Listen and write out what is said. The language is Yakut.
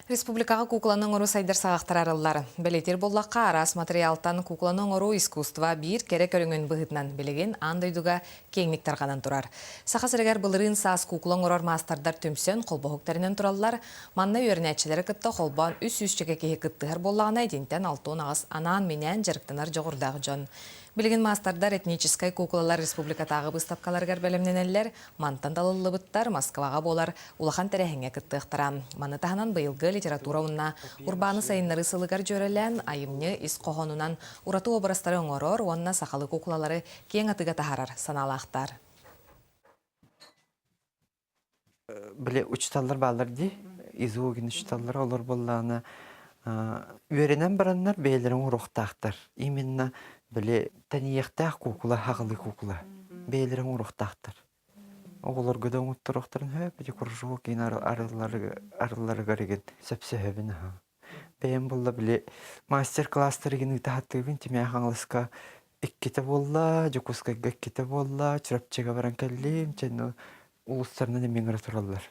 Республикаҕа куукуланы оҥоруу сайдар саҕахтара арыллар. Бэлиэтиир буоллахха, араас матырыйаалтан куукуланы оҥоруу искусство биир кэрэ көрүҥүн быһыытынан билигин аан дойдуга киэҥник тарҕанан турар. Саха сиригэр былырыын саас куукула оҥорор маастардар түмсэн холбоһук тэринэн тураллар. Манна үөрэнээччилэри кытта холбоон үс сүүсчэкэ киһи кыттыһар буоллаҕына, итинтэн 68 анаан-минээн дьарыктанар дьоҕурдаах дьон. Билигин маастардар этническэй куукулалар республикатааҕы быыстапкаларыгар бэлэмнэнэллэр. Мантан талыллыбыттар Москваҕа буолар улахан тэрээһиҥҥэ кыттыахтара. Маны таһынан быйылгы литература уонна урбааны сайыннарыы сылыгар дьүөрэлээн айымньы ис хоһоонунан ураты уобарастары оҥорор уонна сахалыы куукулалары киэҥ атыыга таһаарар санаалаахтар. Били учуталлар бааллар дии, изугин учуталлар олор буоллаҕына үөрэнэн бараннар бэйэлэрин оҥоруохтаахтар. Именно били тэнийиэхтээх куукула, хаҕылыы куукула бэйэлэрин оҥоруохтаахтар. Оҕолорго да оҥотторуохтарын сөп, ити кружок иин арылларыгар игин сөпсөһөбүн аһа. Бэйэм буолла били мастер-класстар игин ыыта сатыыбын Тимэ Хаҥаласка иккитэ буолла, Дьокуускайга иккитэ буолла, Чурапчыга баран кэллим, чэ улуустарынан эмиэ ыҥыра тураллар.